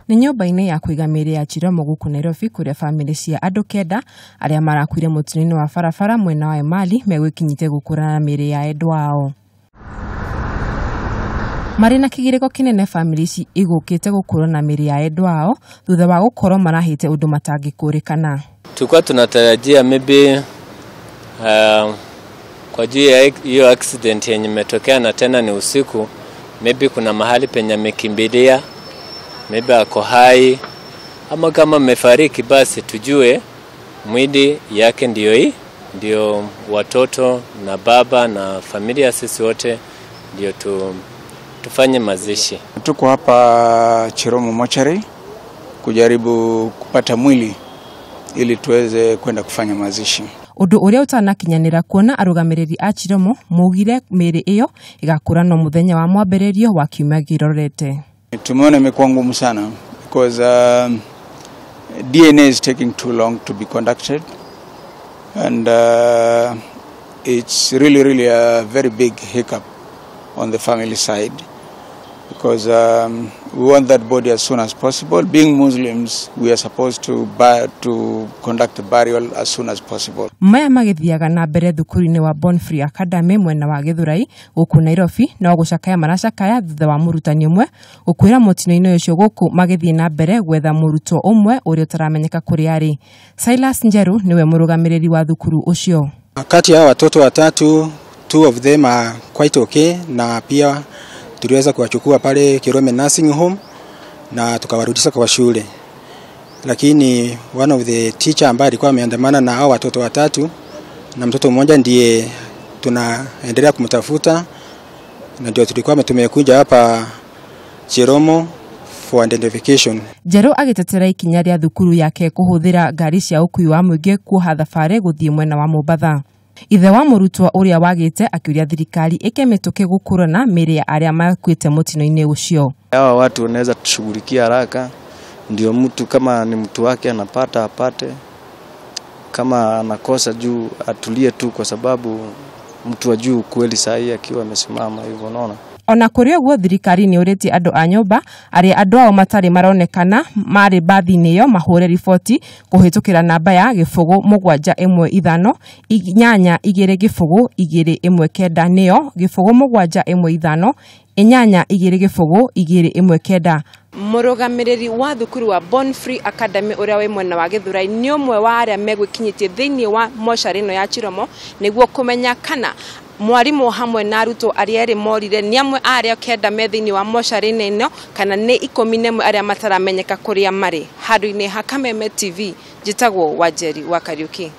Nĩ nyũmba-inĩ ya kũiga mĩĩrĩ ya Chiromo gũkũ Nairobi kũrĩa bamĩrĩ cia andũ 9 arĩa marakuire mũtino-inĩ wa barabara mwena wa Emali megwĩkinyĩtie gũkũrana mĩĩrĩ ya endwa ao. Marĩ na kĩgirĩko kĩnene bamĩrĩ ici igũkĩte gũkũrana mĩĩrĩ ya endwa ao thutha wa gũkorwo marahĩte ũndũ matangĩkũrĩkana. Tulikuwa tunatarajia maybe kwa juu ya hiyo accident yenye imetokea na tena ni usiku, maybe kuna mahali penye amekimbilia, maybe ako hai, ama kama amefariki basi tujue mwili yake ndio hii, ndio watoto na baba na familia sisi wote ndio tufanye mazishi. Tuko hapa Chiromo Mochari kujaribu kupata mwili ili tuweze kwenda kufanya mazishi. Ũndũ ũrĩa ũtanakinyanĩra kuona arũgamĩrĩri a Chiromo maugire mĩĩrĩ ĩyo ĩgakũranwo mũthenya wa mwambĩrĩrio wa kiumia kĩrorete. Tumeona imekuwa ngumu sana because DNA is taking too long to be conducted and it's really a very big hiccup on the family side because we want that body as soon as possible. Being Muslims, we are supposed to conduct the burial as soon as possible. Maya magĩthiaga na mbere thukuru-inĩ wa Born Free Academy mwena wa Githurai gũkũ Nairobi no gũcakaya maracakaya thutha wa mũrutani ũmwe gũkuĩra mũtino-inĩ ũcio gũkũ magĩthiĩ na mbere gwetha mũrutwo ũmwe ũrĩa ũtaramenyeka kũrĩa arĩ. Silas Njeru nĩwe mũrũgamĩrĩri wa thukuru ũcio. Kati ya watoto watatu, 2 of them are quite okay, na pia tuliweza kuwachukua pale Kirome Nursing Home na tukawarudisha kwa shule. Lakini one of the teacher ambaye alikuwa ameandamana na hao watoto watatu na mtoto mmoja ndiye tunaendelea kumtafuta, na ndio tulikuwa tumekuja hapa Chiromo for identification. Njeru agĩtetera ikinya rĩa thukuru yake kũhũthĩra ngari cia ũkuui wa mũingĩ kuoha thabarĩ gũthiĩ mwena wa Mombatha. Ithe wa mũrutwo ũrĩa wagĩte akĩũria thirikari ĩke mĩtũkĩ gũkũrana mĩĩrĩ ya arĩa makuĩte mũtino-inĩ ũcio. Hawa watu wanaweza tushughulikia haraka, ndio mtu kama ni mtu wake anapata apate, kama anakosa juu atulie tu, kwa sababu mtu wa juu kweli sahi akiwa amesimama hivyo, unaona. Ona kũrĩ ũguo thirikari nĩ ũrĩtie andũ a nyũmba arĩa andũ ao matarĩ maronekana marĩ mbathi-inĩ ĩyo mahũre riboti kũhĩtũkĩra namba ya 0715 820 219 nĩyo 0715 820 219. Mũrũgamĩrĩri wa thukuru wa Born Free Academy ũrĩa wĩ mwena wa Githurai nĩ ũmwe wa arĩa megwĩkinyĩtie thĩinĩ wa mocarĩ ĩno ya Chiromo nĩguo kũmenya kana mwarimu hamwe na arutwo arĩa erĩ morire nĩ amwe a arĩa 9 me thĩinĩ wa mocarĩ ĩno kana nĩ 11 arĩa mataramenyeka kũrĩa marĩ. Handũ-inĩ ha Kameme TV, njĩtagwo Wanjeri wa Kariuki.